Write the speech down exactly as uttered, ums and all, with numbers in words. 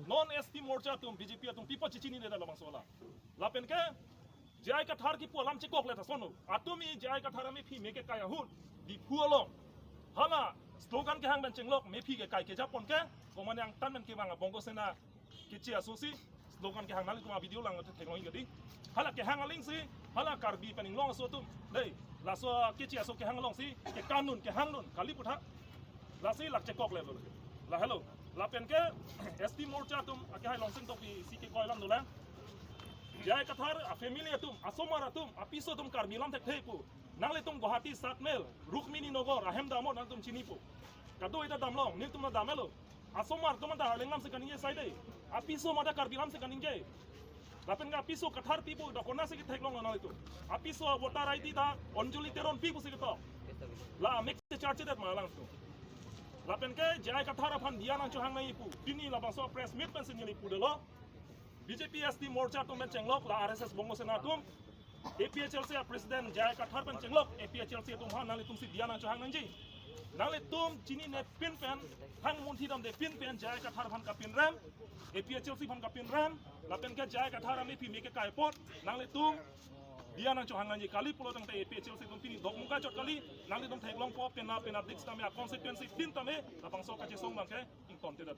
Non S T Morcha atum, B J P atum pi apot chechinine da labangso alam? Lapen ke J I Kathar kipu alam chekokle ta sono. Atum i J I Kathar amephi me kekai ahut Diphu along hala slogan kehang pen chenglok, mephi kekai kejapon ke, komat angtan pen kevang a Bongo Sena keche aso si slogan kehang, nanglitum a video lang theklong ikadi. Hala kehang aling si, hala Karbi pen Inglong aso atum, dei, laso keche aso kehang along si kekan un, kehang un kali putha. Lasi lak chekokle lo. La hello. Lapen ke S T Morcha atum akehai Longsing Tokbi si kekoi alam dolang. J I Kathar a family atum, asomar atum, apiso atum Karbi lam thekthe pu. Nanglitum Guwahati Satmel, Rukmini Nagar ahem damlo, nanglitum chinipo. Kado-an ta damlong, nelitum ta damlo. Asomar atum ta Arleng lam si kaningje saide. Apiso mada Karbi lam si kaningje. Lapen ke apiso Kathar pipo, dokona si ketheklong nanglitum. Apiso voter I D ta Anjali Teron pipo si ketok. La mix charge det ma alangtum. Lapen ke J I Kathar aphan diya nangchohang nangji pu. Pini labangso press meet pen si neli pudelo. B J P S T Morcha atum pen chenglok, la R S S Bongo Sena atum, A P H L C a President J I Kathar pen chenglok, A P H L C atum aphan nanglitum si diya nangchohang nangji. Nanglitum chinine pin pen, thang munthi damde pin pen J I Kathar aphan kapinrem, A P H L C aphan kapinrem, lapen ke J I Kathar amephi me kekai apot, nanglitum diya nangchohang nangji kali pulo tangte A P H L C atum pini dokmoka chot kali, nanglitum theklongpo penap penapdik sitame a consequence din tame, labangso kachesong abang ke ingtontedet.